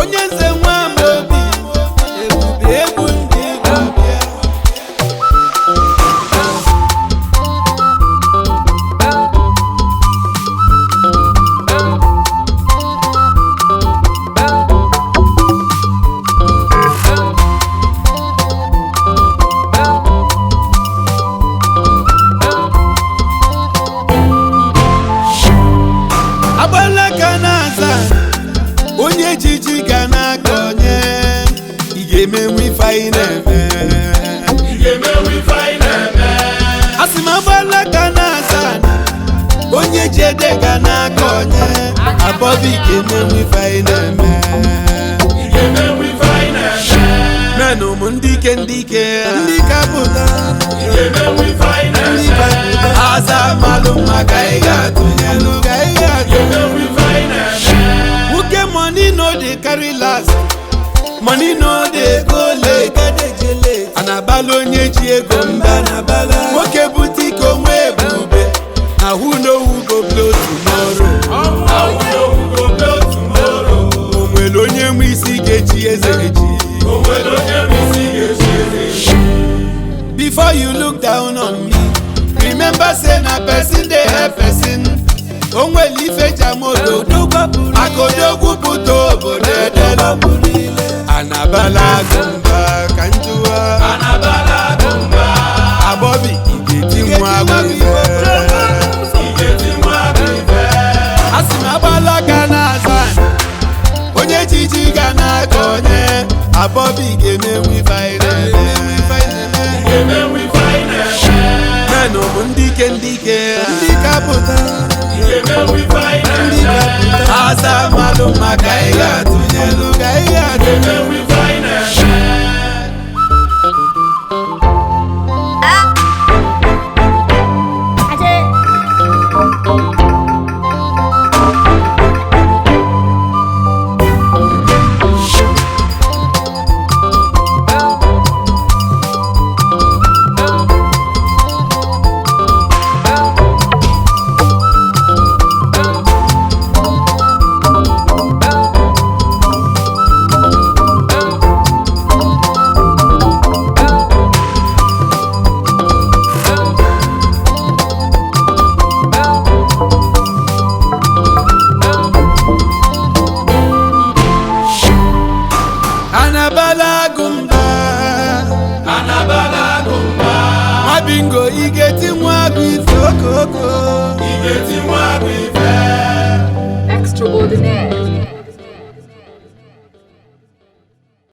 Onye nze nwa Amaobi, ebube egwu ndị Igbo bịa. Agbalaka na-aza onye jiji ga na-aka onye ị ga-emenwu ife anyị na-eme. Ị ga-emenwu ife anyị na-eme. Asị m agbalaka na-aza onye ji ede ga na-aka onye abọbi ga-emenwu ife anyị na-eme. Ị ga-emenwu ife anyị na-eme. Menụ m ndị ike, ndị ike, ndị ka pụta. Ị ga-emenwu ife anyị Ndị ka na-eme. pụta aza malụ mma ka ị ga-atụnyelụ ka ị Ị ga-atụ. ga-emenwu ife anyị na-eme. Nwoke, money no dey carry last, money no dey go late. A na-abala onye ji ego mba. Nwoke bute ike onwe ebube na who know who go blow tomorrow. Awụ n'okwu go blow tomorrow. O nwere onye nwe isi ga-echi eze echi. O nwere onye bụ isi ga-echi eze echi. Before you look down on me, remember say na person dey help person. O nwere ife jamodo akodogwu pụta obodo edelo anabala agụmba ka njụwa. Anabala agụ mba. Abọbi ị ga-eti nwa agụ ife. Ị ga-eti nwa agụ ife. Asị m agbala ga na-aza onye jiji ga na-aka onye abọbi ga-emenwu ife anyị na-eme. Ị ga-emenwu ife anyị na-eme. Menụ bụ ndị ike, ndị ike, ndị ka pụta. Ị ga-emenwu ife anyị na-eme. Aza malụ maka ị ga-atụnyelụ ka ị Ị ga-atụ. ga-emenwu ife anyị na-eme. Anabala agụmba. Anabala agụ mba. Nwa bingo, ị ga-eti nwa agụ ife okoko. Ị ga-eti nwa agụ ife. Extraordinaire.